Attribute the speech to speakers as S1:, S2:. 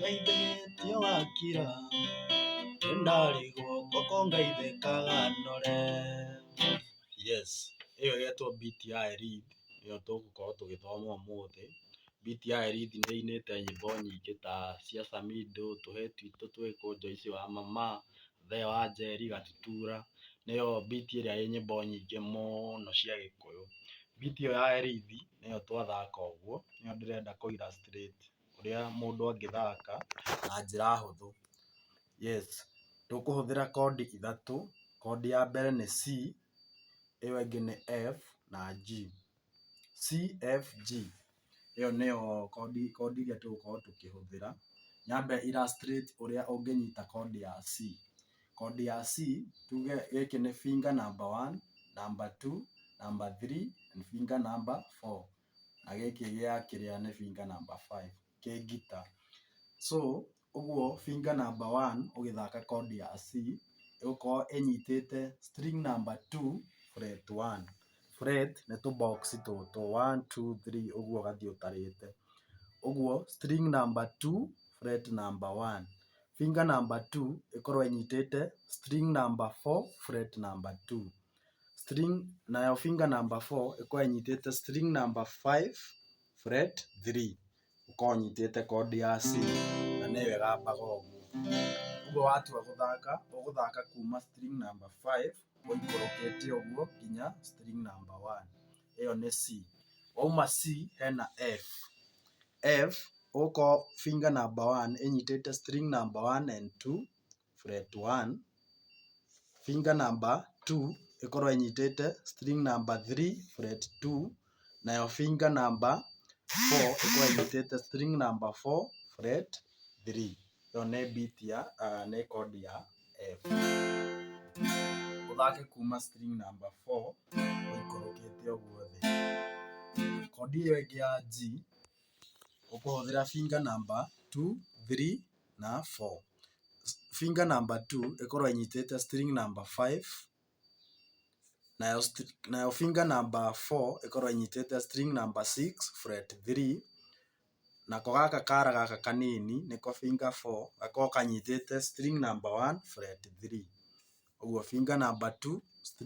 S1: Ũgeithĩtio wakira, nĩndarigwo ngoko ngeithĩkaga nore. Yes, ĩyo ĩgetwo beat ya Eliud, nĩyo tũgũkorwo tũgĩthoma ũmũthĩ. Beat ya Eliud nĩ ĩinĩte nyĩmbo nyingĩ ta cia Samido, Tũhĩĩ Twitũ Twĩ Kũ, Joyce wa Mama, Thee wa Njeri, Gatutura, nĩyo beat ĩrĩa ĩ nyĩmbo nyingĩ mũno cia Gĩkũyũ. Beat ĩyo ya Eliud nĩyo twathaka ũguo, nĩyo ndĩrenda kũ illustrate ũrĩa mũndũ angĩthaka na njĩra hũthũ. Yes, tũkũhũthĩra kondi ithatũ, kondi ya mbere nĩ C, ĩyo ĩngĩ nĩ F na G. C, F, G, ĩyo nĩyo kondi kondi iria tũgũkorwo tũkĩhũthĩra. Nyambe illustrate ũrĩa ũngĩnyita kondi ya C. Kondi ya C, tuge gĩkĩ nĩ finger number one, number two, number three and finger number four. Na gĩkĩ gĩa kĩrĩa nĩ finger number five kĩ ngita. So ũguo finger number one ũgĩthaka kondi ya C ĩgũkorwo ĩnyitĩte string number two fret one. Fret nĩ tũ box tũtũ one, two, three ũguo ũgathiĩ ũtarĩte. Ũguo string number two fret number one. Finger number two ĩkorwo ĩnyitĩte string number four fret number two. String nayo finger number four ĩkorwo ĩnyitĩte string number five fret three. Ũkorwo ũnyitĩte kondi ya C na nĩyo ĩgambaga ũguo. Ũguo watua gũthaka, ũgũthaka kuma string number five ũikũrũkĩte ũguo nginya string number one. Ĩyo nĩ C. Wauma C hena F. F ũgũkorwo finger number one ĩnyitĩte string number one and two fret one. Finger number two ĩkorwo ĩnyitĩte string number three fret two, nayo finger number four ĩkorwo ĩnyitĩte string number four fret three. Ĩyo nĩ beat ya nĩ kondi ya F. Ũthake kuma string number four ũikũrũkĩte ũguo thĩ. Kondi ĩyo ĩngĩ ya G ũkũhũthĩra finger number two, three na four. Finger number two ĩkorwo ĩnyitĩte string number five, nayo, nayo finger number four ĩkorwo ĩnyitĩte string number six fret three, nako gaka kara gaka kanini nĩko finger four gakorwo kanyitĩte string number one fret three. Ũguo finger number two,